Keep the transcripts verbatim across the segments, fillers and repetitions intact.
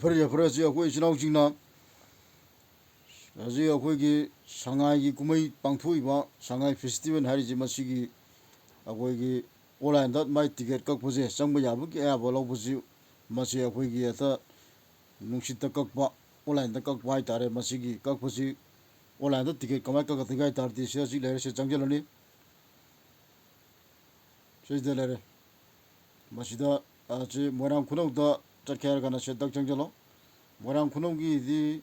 ꯐꯔꯦ, ꯐꯔꯦ, ꯑꯁꯤ ꯑꯩꯈꯣꯏ ꯏꯆꯤꯟ ꯏꯅꯥꯎꯁꯤꯡꯅ ꯍꯧꯖꯤꯛ ꯑꯩꯈꯣꯏꯒꯤ ꯁꯉꯥꯏꯒꯤ ꯀꯨꯝꯍꯩ ꯄꯥꯡꯊꯣꯛꯏꯕ ꯁꯉꯥꯏ ꯐꯦꯁꯇꯤꯚꯦꯜ ꯍꯥꯏꯔꯤꯁꯤ, ꯃꯁꯤꯒꯤ ꯑꯩꯈꯣꯏꯒꯤ ꯑꯣꯟꯂꯥꯏꯟꯗ ꯃꯥꯏ ꯇꯤꯀꯦꯠ ꯀꯛꯄꯁꯦ, ꯆꯪꯕ ꯌꯥꯕꯒꯤ ꯑꯌꯥꯕ ꯂꯧꯕꯁꯤ, ꯃꯁꯤ ꯑꯩꯈꯣꯏꯒꯤ ꯍꯦꯛꯇ ꯅꯨꯡꯁꯤꯠꯇ ꯀꯛꯄ, ꯑꯣꯟꯂꯥꯏꯟꯗ ꯀꯛꯄ ꯍꯥꯏꯇꯥꯔꯦ꯫ ꯃꯁꯤꯒꯤ ꯀꯛꯄꯁꯤ, ꯑꯣꯟꯂꯥꯏꯟꯗ ꯇꯤꯀꯦꯠ ꯀꯃꯥꯏꯅ ꯀꯛꯀꯗꯒꯦ ꯍꯥꯏ ꯇꯥꯔꯗꯤ, ꯁꯤ ꯍꯧꯖꯤꯛ ꯂꯩꯔꯦ, ꯁꯤ ꯆꯪꯁꯤꯜꯂꯅꯤ꯫ ꯁꯤꯗ ꯂꯩꯔꯦ꯫ ꯃꯁꯤꯗ, ꯑ, ꯁꯤ ꯃꯣꯏꯔꯥꯡ ꯈꯨꯅꯧꯗ ꯆꯠꯀꯦ ꯍꯥꯏꯔꯒꯅ ꯁꯤ ꯗꯛ ꯆꯪꯁꯤꯜꯂꯣ꯫ ꯃꯣꯏꯔꯥꯡ ꯈꯨꯅꯧꯒꯤꯗꯤ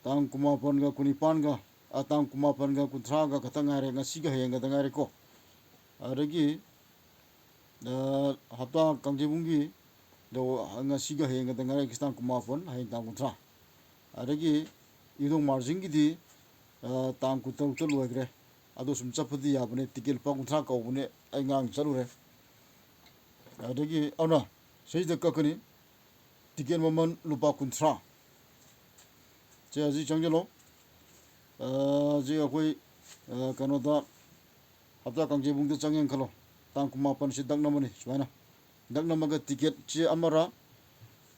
ꯇꯥꯡ ꯀꯨꯟꯃꯥꯄꯟꯒ ꯀꯨꯟꯅꯤꯄꯥꯟꯒ, ꯑ, ꯇꯥꯡ ꯀꯨꯟꯃꯥꯄꯟꯒ ꯀꯨꯟꯊ꯭ꯔꯥꯒ ꯈꯛꯇ ꯉꯥꯏꯔꯦ, ꯉꯁꯤꯒ ꯍꯌꯦꯡꯒꯗ ꯉꯥꯏꯔꯦꯀꯣ꯫ ꯑꯗꯒꯤ, ꯑ, ꯍꯞꯇꯥ ꯀꯥꯡꯖꯩꯕꯨꯡꯒꯤ, ꯑꯗꯣ ꯉꯁꯤꯒ ꯍꯌꯦꯡꯒꯗ ꯉꯥꯏꯔꯦ, ꯉꯁꯤ ꯇꯥꯡ ꯀꯨꯟꯃꯥꯄꯟ, ꯍꯌꯦꯡ ꯇꯥꯡ ꯀꯨꯟꯊ꯭ꯔꯥ꯫ ꯑꯗꯒꯤ ꯏꯕꯨꯙꯧ ꯃꯥꯔꯖꯤꯡꯒꯤꯗꯤ, ꯑ, ꯇꯥꯡ ꯀꯨꯟꯇꯔꯨꯛꯇ ꯂꯣꯏꯈ꯭ꯔꯦ꯫ ꯑꯗꯣ ꯁꯨꯝ ꯆꯠꯄꯗꯤ ꯌꯥꯕꯅꯦ, ꯇꯤꯀꯦꯠ ꯂꯨꯄꯥ ꯀꯨꯟꯊ꯭ꯔꯥ ꯀꯧꯕꯅꯦ, ꯑꯩ ꯉꯔꯥꯡ ꯆꯠꯂꯨꯔꯦ꯫ ꯑꯗꯒꯤ ꯑꯗꯨꯅ ꯁꯤꯗ ꯀꯛꯀꯅꯤ, ꯇꯤꯀꯦꯠ ꯃꯃꯜ ꯂꯨꯄꯥ ꯀꯨꯟꯊ꯭ꯔꯥ꯫ ꯁꯦ, ꯍꯧꯖꯤꯛ ꯆꯪꯁꯤꯜꯂꯣ꯫ ꯑ, ꯍꯧꯖꯤꯛ ꯑꯩꯈꯣꯏ, ꯑ, ꯀꯩꯅꯣꯗ, ꯍꯞꯇꯥ ꯀꯥꯡꯖꯩꯕꯨꯡꯗ ꯆꯪꯉꯦꯅ ꯈꯜꯂꯣ, ꯇꯥꯡ ꯀꯨꯟꯃꯥꯄꯟꯁꯤ ꯗꯛ ꯅꯝꯃꯅꯤ꯫ ꯁꯨꯃꯥꯏꯅ ꯗꯛ ꯅꯝꯃꯒ ꯇꯤꯀꯦꯠꯁꯦ ꯑꯃꯔ,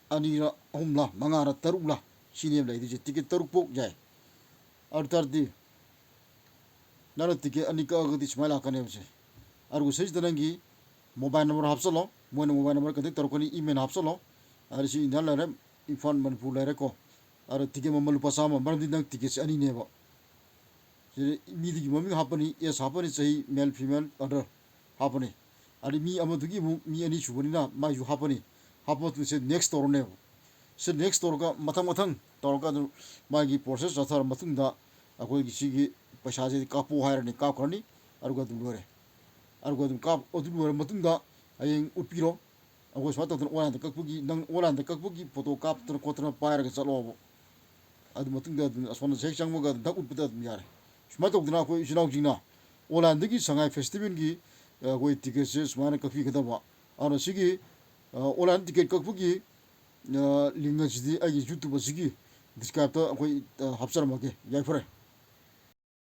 ꯑꯅꯤꯔ, ꯑꯍꯨꯝꯂ, ꯃꯉꯥꯔ, ꯇꯔꯨꯛꯂ, ꯁꯤꯅꯦꯕ ꯂꯩꯗꯣꯏꯁꯦ꯫ ꯇꯤꯀꯦꯠ ꯇꯔꯨꯛ ꯄꯣꯛ ꯌꯥꯏ꯫ ꯑꯗꯨ ꯇꯥꯔꯗꯤ ꯅꯪꯅ ꯇꯤꯀꯦꯠ ꯑꯅꯤ ꯀꯛꯑꯒꯗꯤ ꯁꯨꯃꯥꯏꯅ ꯂꯥꯛꯀꯅꯦꯕꯁꯦ꯫ ꯑꯗꯨꯒ ꯁꯤꯁꯤꯗ ꯅꯪꯒꯤ ꯃꯣꯕꯥꯏꯜ ꯅꯝꯕꯔ ꯍꯥꯞꯆꯜꯂꯣ, ꯃꯣꯏꯅ ꯃꯣꯕꯥꯏꯜ ꯅꯝꯕꯔ ꯀꯟꯇꯦꯛ ꯇꯧꯔꯛꯀꯅꯤ, ꯏꯃꯦꯜ ꯍꯥꯞꯆꯜꯂꯣ꯫ ꯑꯗ ꯁꯤ ꯏꯟꯗꯤꯌꯥ ꯂꯩꯔꯦ, ꯏꯝꯐꯥꯜ, ꯃꯅꯤꯄꯨꯔ ꯂꯩꯔꯦꯀꯣ꯫ ꯑꯗ ꯇꯤꯀꯦꯠ ꯃꯃꯜ ꯂꯨꯄꯥ ꯆꯥꯝꯃ, ꯃꯔꯝꯗꯤ ꯅꯪ ꯇꯤꯀꯦꯠꯁꯦ ꯑꯅꯤꯅꯦꯕ꯫ ꯁꯤꯗ ꯃꯤꯗꯨꯒꯤ ꯃꯃꯤꯡ ꯍꯥꯞꯄꯅꯤ, ꯑꯦꯖ ꯍꯥꯞꯄꯅꯤ, ꯆꯍꯤ, ꯃꯦꯜ, ꯐꯤꯃꯦꯜ, ꯑꯗꯔ ꯍꯥꯞꯄꯅꯤ꯫ ꯑꯗꯩ ꯃꯤ ꯑꯃꯗꯨꯒꯤ ꯑꯃꯨꯛ ꯃꯤ ꯑꯅꯤ ꯁꯨꯕꯅꯤꯅ ꯃꯥꯏꯁꯨ ꯍꯥꯞꯄꯅꯤ꯫ ꯍꯥꯞꯄ ꯃꯇꯨꯡꯗ ꯁꯤ ꯅꯦꯛꯁ ꯇꯧꯔꯅꯦꯕ꯫ ꯁꯤ ꯅꯦꯛꯁ ꯇꯧꯔꯒ ꯃꯊꯪ ꯃꯊꯪ ꯇꯧꯔꯒ ꯑꯗꯨꯝ ꯃꯥꯒꯤ ꯄ꯭ꯔꯣꯁꯦꯁ ꯆꯠꯊꯔ ꯃꯇꯨꯡꯗ ꯑꯩꯈꯣꯏꯒꯤ ꯁꯤꯒꯤ ꯄꯩꯁꯥꯁꯤꯗꯤ ꯀꯥꯞꯄꯣ ꯍꯥꯏꯔꯅꯤ, ꯀꯥꯞꯈ꯭ꯔꯅꯤ꯫ ꯑꯗꯨꯒ ꯑꯗꯨꯝ ꯂꯣꯏꯔꯦ꯫ ꯑꯗꯨꯒ ꯑꯗꯨꯝ ꯀꯥꯞ-, ꯑꯗꯨ ꯂꯣꯏꯔ ꯃꯇꯨꯡꯗ ꯍꯌꯦꯡ ꯎꯠꯄꯤꯔꯣ꯫ ꯑꯩꯈꯣꯏ ꯁꯨꯃꯥꯏꯅ ꯇꯧꯗꯅ ꯑꯣꯟꯂꯥꯏꯟꯗ ꯀꯛꯄꯒꯤ, ꯅꯪ ꯑꯣꯟꯂꯥꯏꯟꯗ ꯀꯛꯄꯒꯤ ꯐꯣꯇꯣ ꯀꯥꯞꯇꯅ ꯈꯣꯠꯇꯅ ꯄꯥꯏꯔꯒ ꯆꯠꯂꯣꯕ꯫ ꯑꯗꯨ ꯃꯇꯨꯡꯗ ꯑꯗꯨꯝ ꯑꯁꯣꯝꯗ ꯍꯦꯛ ꯆꯪꯕꯒ ꯑꯗꯨꯝ ꯗꯛ ꯎꯠꯄꯗ ꯑꯗꯨꯝ ꯌꯥꯔꯦ꯫ ꯁꯨꯃꯥꯏꯅ ꯇꯧꯗꯅ ꯑꯩꯈꯣꯏ ꯏꯆꯤꯜ ꯏꯅꯥꯎꯁꯤꯡꯅ ꯑꯣꯟꯂꯥꯏꯟꯗꯒꯤ ꯁꯉꯥꯏ ꯐꯦꯁꯇꯤꯚꯦꯜꯒꯤ, ꯑ, ꯑꯩꯈꯣꯏ ꯇꯤꯀꯦꯠꯁꯦ ꯁꯨꯃꯥꯏꯅ ꯀꯛꯄꯤꯒꯗꯕ꯫ ꯑꯗꯨꯅ ꯁꯤꯒꯤ, ꯑ, ꯑꯣꯟꯂꯥꯏꯟ ꯇꯤꯀꯦꯠ ꯀꯛꯄꯒꯤ, ꯑ, ꯂꯤꯡ ꯑꯁꯤꯗꯤ ꯑꯩꯒꯤ ꯌꯨꯇ꯭ꯌꯨꯕ ꯑꯁꯤꯒꯤ ꯗꯤꯁꯀ꯭ꯔꯥꯏꯞꯇ ꯑꯩꯈꯣꯏ, ꯑ, ꯍꯥꯞꯆꯔꯝꯃꯒꯦ꯫ ꯌꯥꯏꯐꯔꯦ꯫